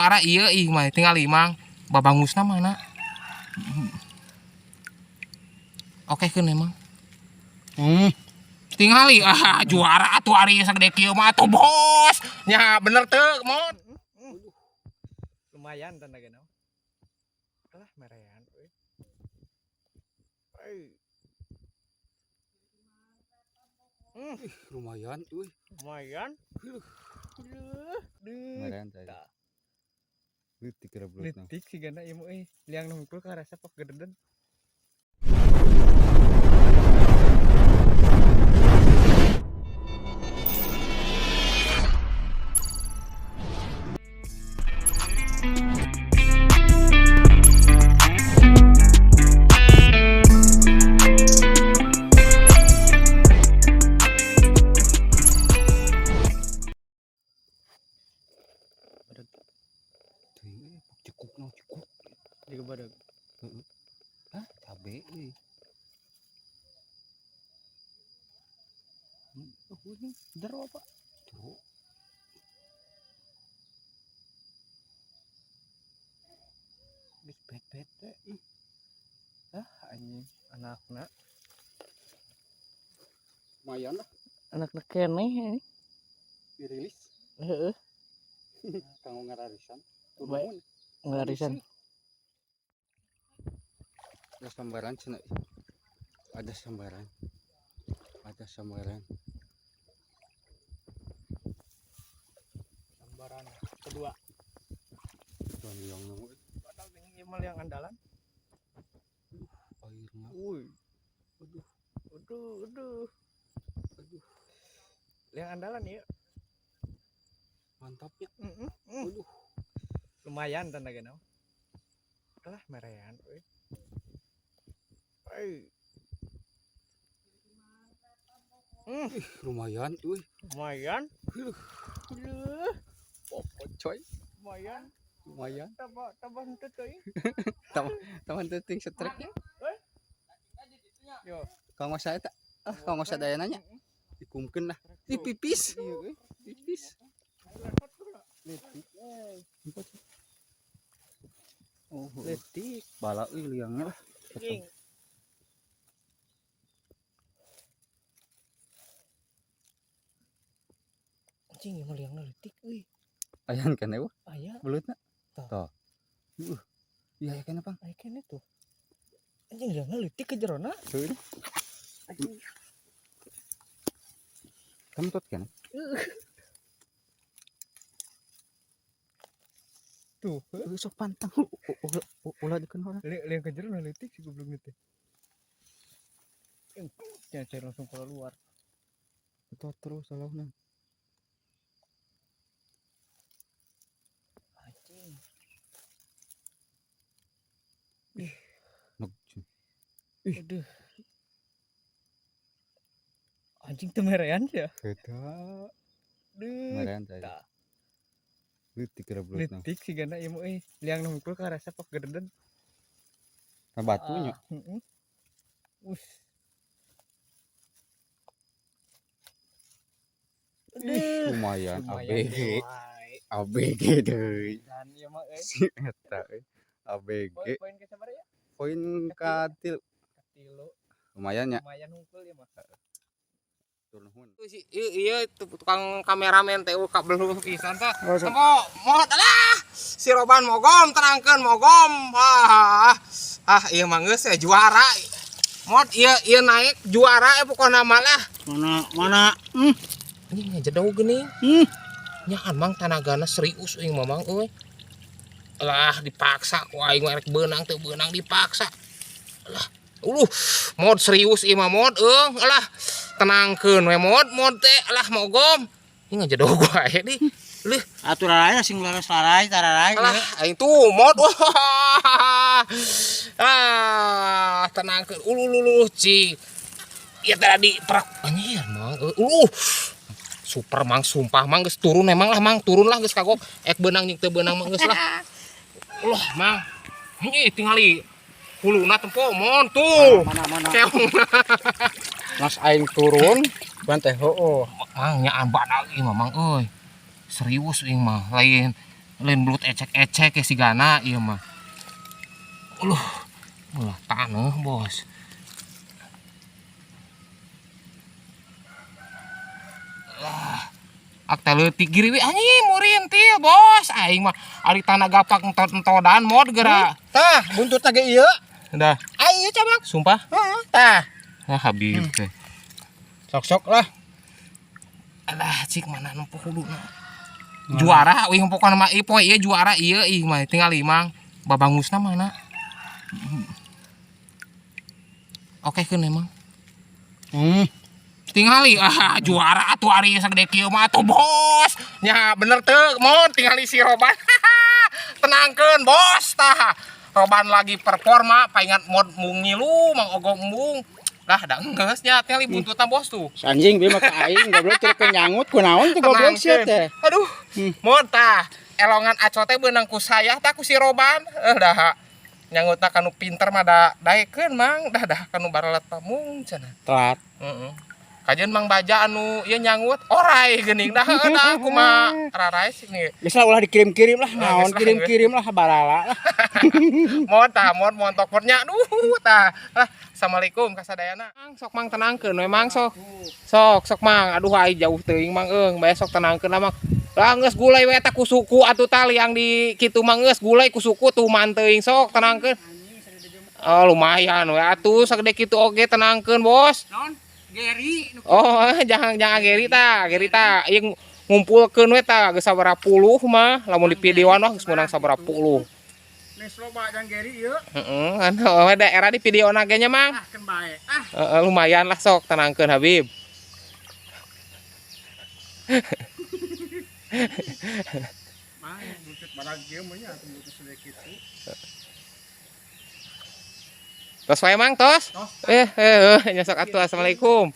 Juara iya ih mah tinggal imang babangusna mana. Oke keun emang. Tingali ah juara atuh ari sagede kieu mah atuh bos. Nya bener teu mod. Lumayan tanda gana. Alah merean euy. Euy. Ih, lumayan euy. Lumayan. Lumayan tadi. Leutik kira belutna. Leutik sigana ieu mah euy. Liang nu hungkul karasa pak gededen. Teuing euy, cekuk no cekuk. Juga badag. Heeh. Hah, cabe euy. Oh, ini jero apa? Jero. Geus bet-bet teh. Ih. Ah, anjing anakna. Lumayan lah. Anakna keneh ini. Dirilis. Heeh. Kanggo ngararisan. Baik. Ngararisan. Ada sambaran cenah. Ada sambaran. Ada sambaran. Sambaran kedua. Tuan liang nang euy. Batal geuning ieu mah liang andalan. Airna. Uy. Aduh. Aduh, aduh. Aduh. Liang andalan ieu. Mantapnya. Heeh. Aduh. Lumayan tanda gana. Alah merean euy. Euy. Ih, lumayan euy. Lumayan. Aduh. Aduh. Popot coy. Lumayan. Lumayan. Tambah tambah henteu teuing. Tambah teuting streknya. Yo. Kanggo saya tak? Ah, kanggo sadayana nya. Dikumkeun lah. Ih, pipis. Iya euy, pipis. Leutik. Oh, Leutik. bala euy liangnya lah. Anjing. Anjing ieu mah liangna leutik euy. Ayan kan euy, Aya, belutna. Tah. Tah. Iya ya kan pang. Aya keneh tuh. Anjing liangna leutik ke jerona. Heuh. Kentut kan? Tuh, Heuh sok pantang ulah dikeun urang. Liang ke jerona leutik si goblok teh. Jangan cari langsung keluar. Betul terus salahna. Anjing. Ih. Ih. Aduh. Anjing teu merean ya. Eta. Duh. Merean tadi. Tah. Leutik kira belutna. Leutik sigana ieu mah euy. Liang nu hungkul karasa pak gededen. Nah, batunya. Ah, heeh. Us. Ih, lumayan ABG. Wae. ABG deui. Dan ieu mah euy. Si eta euy. ABG. Poin ke sabaraha ya? Poin ka 3. Katilu. Lumayan ya. Lumayan hungkul ieu mah. Tur nuhun. Si ieu tukang kameramen teh kabel pisan tah. Tempo mod alah. Si Roban mogom terangkeun mogom. Ah, ah ieu mah geus ya juara. Mod ieu ieu naik juara pokona mah lah. Mana mana. Anjing ngejedog geuning. Nyaan mang tanagana serius euy mamang euy. Lah dipaksa ku aing mah rek beunang teu beunang dipaksa. Lah uluh mod serius ieu mah mod eung alah tenangkeun we mod mod teh alah mogom. Ieu ngejedog wae di. Leuh Atuh rarae sing leres larai tararai. alah aing tuh mod. Wah. Ah tenangkeun uluh uluh cing. Ieu tadi perak anjir mang uluh. Super mang sumpah mang geus turun emang lah mang turun lah geus kagok ek beunang jeung teu beunang mah geus lah. Ulah mang. Ih tingali huluna tempo mon tuh. Mana mana. Keong. Mas aing turun ban teh heueuh. Mang nyaan badag ieu mah mang euy. Serius ieu mah lain Lain belut ecek-ecek ya sigana ieu mah. Uluh, ulah taneuh bos. Lah, akta leutik giri we anjing murintil bos. Aing mah ari tanah gapak entot-entodan mod geura. Tah, buntutna ge ieu. Dah, Ai ieu cabak. sumpah. Heeh, tah. Ah, Habib teh. Sok-sok lah. Alah, cik mana nempuh huluna. Juara wih pokona mah ieu poe ieu juara ieu ih mah tinggal imang. Babangusna mana? Oke keun emang. Tingali ah juara atuh ari sagede kieu mah atuh bos. Nya bener teu mon tingali si Roban. Tenangkeun bos tah. Roban lagi performa paingat mod mung ngilu Mang Ogo embung. Lah da geus nya tingali buntutna bos tuh. Anjing bieu mah ka aing goblok teu nyangut kunaon teh goblok sia teh. Aduh. Mod tah elongan aco teh beunang ku saya tah ku si Roban. Dah nyangutna kanu pinter mah da daekeun Mang dah dah kanu barelet mung cenah. Telat. Heeh. Kajian Mang Baja anu ieu nyangut orai geuning dah heuh dah kumaha rarai sih nih. Geus lah ulah dikirim-kirim lah, Nah, naon geus lah, kirim-kirim lah barala lah. Mohon tah, mohon montok nya duh tah. Lah, assalamualaikum kasadayana. Mang sok Mang tenangkeun we Mang sok. Sok sok Mang, aduh ai jauh teuing Mang eung, bae sok tenangkeun lah Mang. Lah geus gulai we eta ku suku atuh tah liang di kitu Mang geus gulai ku suku tuman teuing sok tenangkeun. Oh lumayan we atuh sagede kitu oge tenangkeun bos. Naon? Geri Oh, jangan jangan Geri ta, Geri ta. Ieu ngumpulkeun we ta geus sabaraha puluh mah, lamun di videoan mah geus meunang sabaraha puluh. Geus loba jang Geri ieu. Heeh, anu daerah di videona ge nya Mang. Ah keun bae. Ah Heeh, lumayan lah sok tenangkeun Habib. Mang buntut barang kieu mah nya atuh buntut sagede kitu. Tos wae Mang tos. Nya sok atuh assalamualaikum.